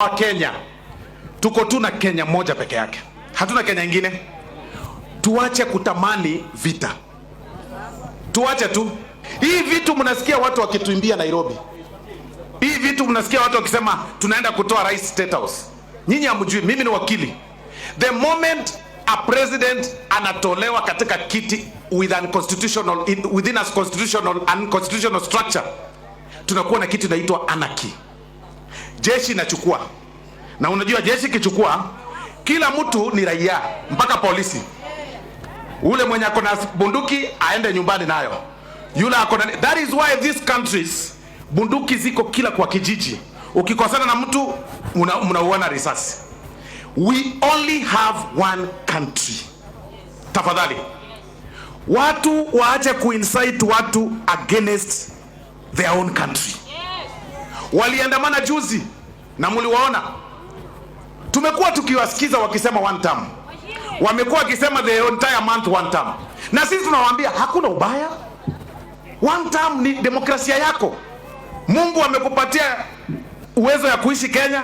Kenya tuko tu na Kenya moja peke yake, hatuna Kenya ingine. Tuache kutamani vita, tuache tu hii vitu. Mnasikia watu wakituimbia Nairobi, hii vitu mnasikia watu wakisema tunaenda kutoa rais State House. Nyinyi hamjui, mimi ni wakili. The moment a president anatolewa katika kiti within a constitutional unconstitutional structure, tunakuwa na kitu inaitwa anarchy. Jeshi inachukua, na unajua jeshi ikichukua, kila mtu ni raia, mpaka polisi. Ule mwenye ako na bunduki aende nyumbani nayo, yule ako na. That is why these countries bunduki ziko kila kwa kijiji. Ukikosana na mtu, mnauana risasi. We only have one country. Tafadhali watu waache kuincite watu against their own country. Waliandamana juzi na mliwaona. Tumekuwa tukiwasikiza wakisema one term, wamekuwa wakisema the entire month one term, na sisi tunawaambia hakuna ubaya. One term ni demokrasia yako. Mungu amekupatia uwezo ya kuishi Kenya,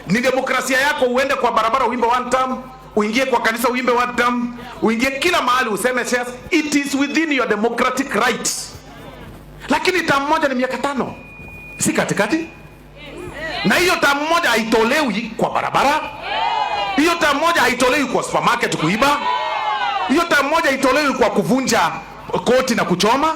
ni demokrasia yako. Uende kwa barabara uimbe one term, uingie kwa kanisa uimbe one term, uingie kila mahali useme shares. It is within your democratic rights. Lakini term moja ni miaka 5, si katikati. Na hiyo term moja haitolewi kwa barabara, hiyo term moja haitolewi kwa supermarket kuiba, hiyo term moja haitolewi kwa kuvunja koti na kuchoma.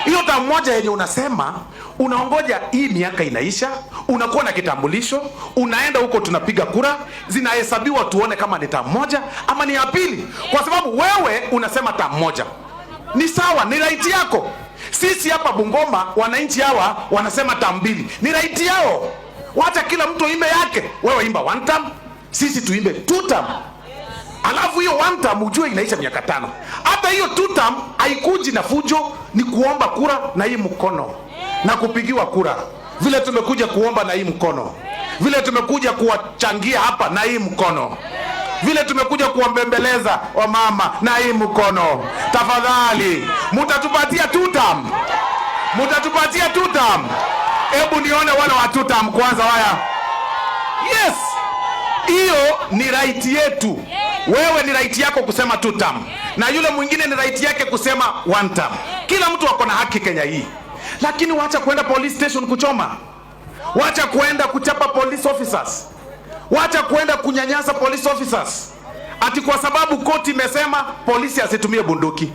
Hiyo term moja yenye unasema unaongoja hii miaka inaisha, unakuwa na kitambulisho, unaenda huko, tunapiga kura, zinahesabiwa, tuone kama ni term moja ama ni ya pili, kwa sababu wewe unasema term moja ni sawa, ni right yako. Sisi hapa Bungoma, wananchi hawa wanasema term mbili, ni right yao. Wacha kila mtu aimbe yake. Wewe imba one term, sisi tuimbe two term. Alafu hiyo one term ujue inaisha miaka 5. Hata hiyo two term haikuji na fujo, ni kuomba kura na hii mkono na kupigiwa kura. Vile tumekuja kuomba na hii mkono, vile tumekuja kuwachangia hapa na hii mkono, vile tumekuja kuwabembeleza wamama na hii mkono. Tafadhali, mutatupatia two term, mutatupatia two term. Hebu nione wale wa two term kwanza, waya. Yes, hiyo ni right yetu. Wewe ni right yako kusema two term, na yule mwingine ni right yake kusema one term. Kila mtu ako na haki Kenya hii, lakini wacha kwenda police station kuchoma, wacha kwenda kuchapa police officers, wacha kwenda kunyanyasa police officers ati kwa sababu koti imesema polisi asitumie bunduki,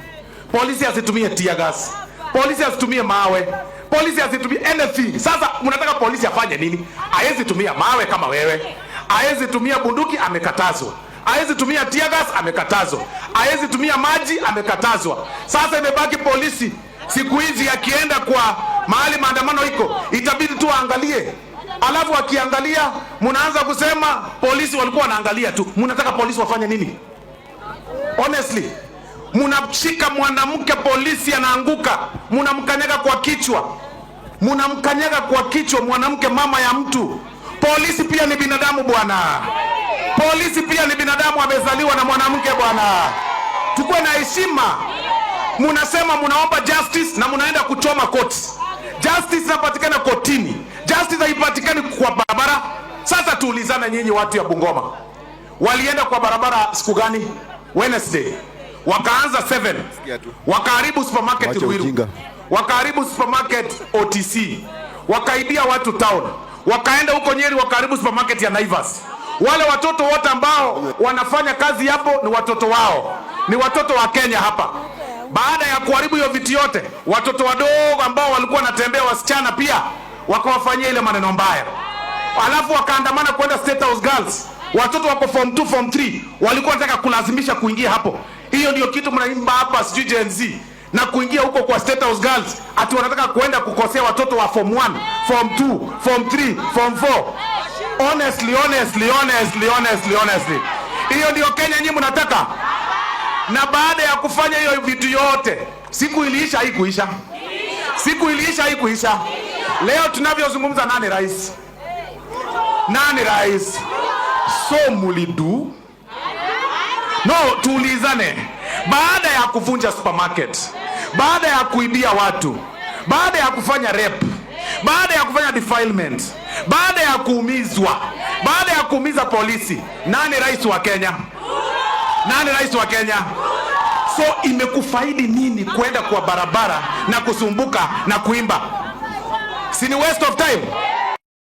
polisi asitumie tear gas, polisi asitumie mawe, polisi asitumie anything. Sasa mnataka polisi afanye nini? Hawezi tumia mawe kama wewe, hawezi tumia bunduki, amekatazwa. Hawezi tumia tear gas, amekatazwa. Hawezi tumia maji, amekatazwa. Sasa imebaki polisi siku hizi akienda kwa mahali maandamano iko, itabidi tu aangalie. Alafu akiangalia, mnaanza kusema polisi walikuwa wanaangalia tu. Mnataka polisi wafanye nini? Honestly, mnashika mwanamke, polisi anaanguka, mnamkanyaga kwa kichwa, mnamkanyaga kwa kichwa mwanamke, mama ya mtu. Polisi pia ni binadamu bwana, polisi pia ni binadamu, amezaliwa na mwanamke bwana. Tukuwe na heshima. Munasema munaomba justice na munaenda kuchoma koti. Justice inapatikana kotini, justice haipatikani kwa barabara. Sasa tuulizane, nyinyi watu ya Bungoma, walienda kwa barabara siku gani? Wednesday wakaanza 7, wakaharibu supermarket Wacha Ruiru, ujinga. Wakaharibu supermarket OTC, wakaibia watu town, wakaenda huko Nyeri wakaharibu supermarket ya Naivas. Wale watoto wote ambao wanafanya kazi hapo ni watoto wao, ni watoto wa Kenya hapa. Baada ya kuharibu hiyo vitu yote, watoto wadogo ambao walikuwa wanatembea, wasichana pia, wakawafanyia ile maneno mbaya, alafu wakaandamana kwenda State House Girls. Watoto wako form 2, form 3 walikuwa wanataka kulazimisha kuingia hapo. Hiyo ndio kitu mnaimba hapa, sijui Gen Z na kuingia huko kwa State House Girls, ati wanataka kuenda kukosea watoto wa form 1, form 2, form 3, form 4. Honestly, honestly, honestly, honestly, honestly, hiyo ndio Kenya nyinyi mnataka? Na baada ya kufanya hiyo vitu yote, siku iliisha, haikuisha? Siku iliisha, haikuisha? Leo tunavyozungumza, nani rais? Nani rais? So mulidu no, tuulizane. Baada ya kuvunja supermarket, baada ya kuibia watu, baada ya kufanya rape, baada ya kufanya defilement, baada ya kuumizwa, Baada ya kuumiza polisi, nani rais wa Kenya? Nani rais wa Kenya? So imekufaidi nini kwenda kwa barabara na kusumbuka na kuimba? Si ni waste of time?